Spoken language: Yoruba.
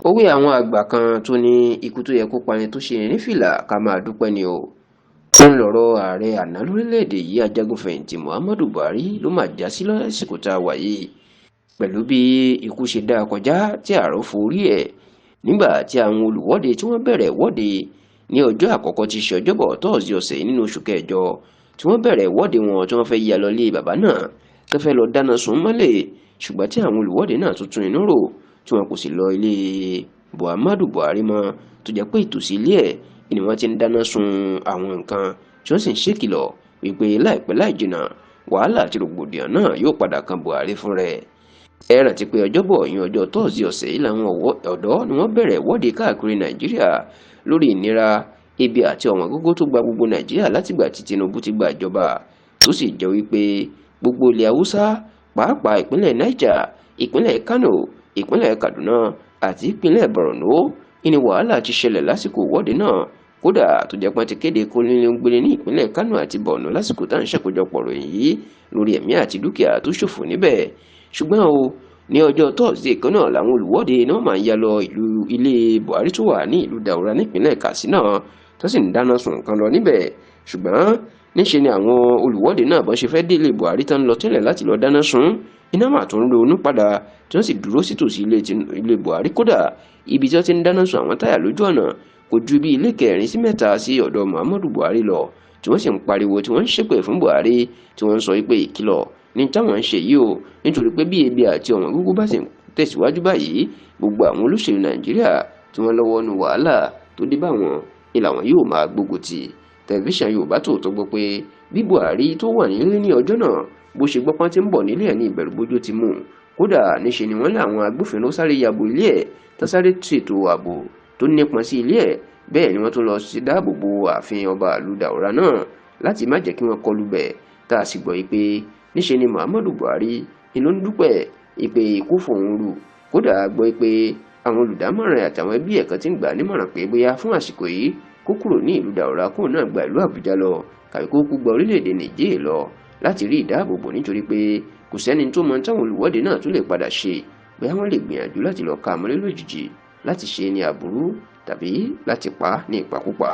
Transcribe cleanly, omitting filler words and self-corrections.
Òwe àwọn àgbà kan tó ní ikú tó yẹ kó pani tó ṣe ní fìlà, ká máa dúpẹ́ ni o. Ń lọ̀rọ̀ ààrẹ àná lórílẹ̀‐èdè yìí, ajagun-fẹ̀yìntì Muhammadu Buhari, ló máa já sí lásìkò tá a wà yìí, pẹ̀lú bí ikú ṣe dá a kọjá tí àárọ̀ forí ẹ̀ nígbà tí àwọn olùwọ́de tí wọ́n bẹ̀rẹ̀ ìwọ́de ní ọjọ́ àkọ́kọ́ tí í ṣe Ọjọ́bọ̀ Tọ́ọ̀sì ọ̀sẹ̀ yìí nínú oṣù kẹjọ, tí wọ́n bẹ̀rẹ̀ ìwọ́de wọn, tí wọ́n fẹ́ yà lọ lé bàbá náà, tó fẹ́ lọ dáná sun mọ́lẹ̀, ṣùgbọ́n tí àwọn olùwọ́de náà tuntun inú rò, tí wọn kò sì lọ ilé Muhammadu Buhari mọ́, tó jẹ́ pé ìtòsí ilé ẹ̀ ni wọ́n ti ń dáná sun àwọn nǹkan, tí wọ́n sì ń ṣèkìlọ̀ wípé láìpẹ́ láì jìnnà, wàhálà àti rògbòdìyàn náà yóò padà kan Buhari fún rẹ̀. Ẹ rántí pé Ọjọ́bọ̀ ìyẹn ọjọ́ Tọ́sí ọ̀sẹ̀ yìí làwọn ọ̀dọ́ ni wọ́n bẹ̀rẹ̀ ìwọ́de káàkiri Nàìjíríà lórí ìnira, ebi àti ọ̀wọ́n gógó tó gba gbogbo Nàìjíríà látìgbà tí Tinubu ti gba ìjọba, tó sì jẹ́ wípé gbogbo ilẹ̀ Haúsá, pàápàá ìpínlẹ̀ Niger, ìpínlẹ̀ Kano, ìpínlẹ̀ Kaduna àti ìpínlẹ̀ Borno ní wàhálà ti ṣẹlẹ̀ lásìkò ìwọ́de náà. Kódà tó jẹ́ pọ́n ti kéde kónílé-ń-gbélé ní ìpínlẹ̀ Kano àti Borno lásìkò tá à ń ṣàkójọpọ̀ ròyìn yìí lórí ẹ̀mí àti dúkìá tó ṣòfò níbẹ̀. Ṣùgbọ́n o, ní ọjọ́ Tọ́sídẹ̀ẹ́ kan náà làwọn olùwọ́de náà máa ń ya lọ ìlú ilé Buhari tó wà ní ìlú Daura nípínlẹ̀ Katsina, tó sì ń dáná sun nǹkan lọ níbẹ̀. Ṣùgbọ́n níṣe ni àwọn olùwọ́de náà bọ́n ṣe fẹ́ délé Buhari tán lọ tẹ́lẹ̀ láti lọ dáná sun iná, mà tún ronú padà, tí wọ́n sì dúró sítòsí ilé Buhari. Kódà ibi tí wọ́n ti ń dáná sun àwọn táyà lójú ọ̀nà kò ju bí ilé kẹrin sí mẹ́ta sí ọ̀dọ̀ Muhammadu Buhari lọ, tí wọ́n sì ń pariwo, tí wọ́n ń ṣépè fún Buhari, tí wọ́n ń sọ pé ìkìlọ̀ ní táwọn ń ṣe yìí o, nítorí pé bí ebi àti ọ̀wọ́n gógó bá sì ń tẹ̀síwájú báyìí, gbogbo àwọn olóṣèlú Nàìjíríà tí wọ́n lọ́wọ́ nu wàhálà tó dé bá wọn ni làwọn yóò máa gbógun tì. Tẹlifíṣàn Yorùbá Tòótọ́ gbọ́ pé bí Buhari tó wà nílé ní ọjọ́ náà bó ṣe gbọ́ pọ́n tí ń bọ̀ nílé ẹ̀ ní ìbẹ̀rùbojo ti mú. Kódà níṣe ni wọ́n ní àwọn agbófinró sáré yabo ilé ẹ̀, tó sáré ṣètò ààbò tó nípọn sí ilé ẹ̀. Bẹ́ẹ̀ ni wọ́n tún lọ sí dáàbò bo ààfin ọba ìlú Daura náà láti má jẹ́ kí wọ́n kọlù bẹ̀. Tá a sì gbọ́ pé níṣe ni Muhammadu Buhari ni ló ń dúpẹ́ ìpè ikú fòun rù. Kódà gbọ́ pé àwọn olùdámọ̀ràn àtàwọn ẹbí ẹ̀ kan ti ń gbà nímọ̀ràn pé bóyá fún àsìkò yìí, kó kúrò ní ìlú Daura, kóun náà gba ìlú Àbújá lọ, kàbí kó kú gba orílẹ̀-èdè Nìjéè lọ láti rí ìdáàbòbò, nítorí pé kò sẹ́ni tó mọ táwọn olùwọ́de náà tún lè padà ṣe, bóyá wọ́n lè gbìyànjú láti lọ ka àmọ́lé lójijì láti ṣe ní aburú tàbí láti pa á ní ìpakúpa.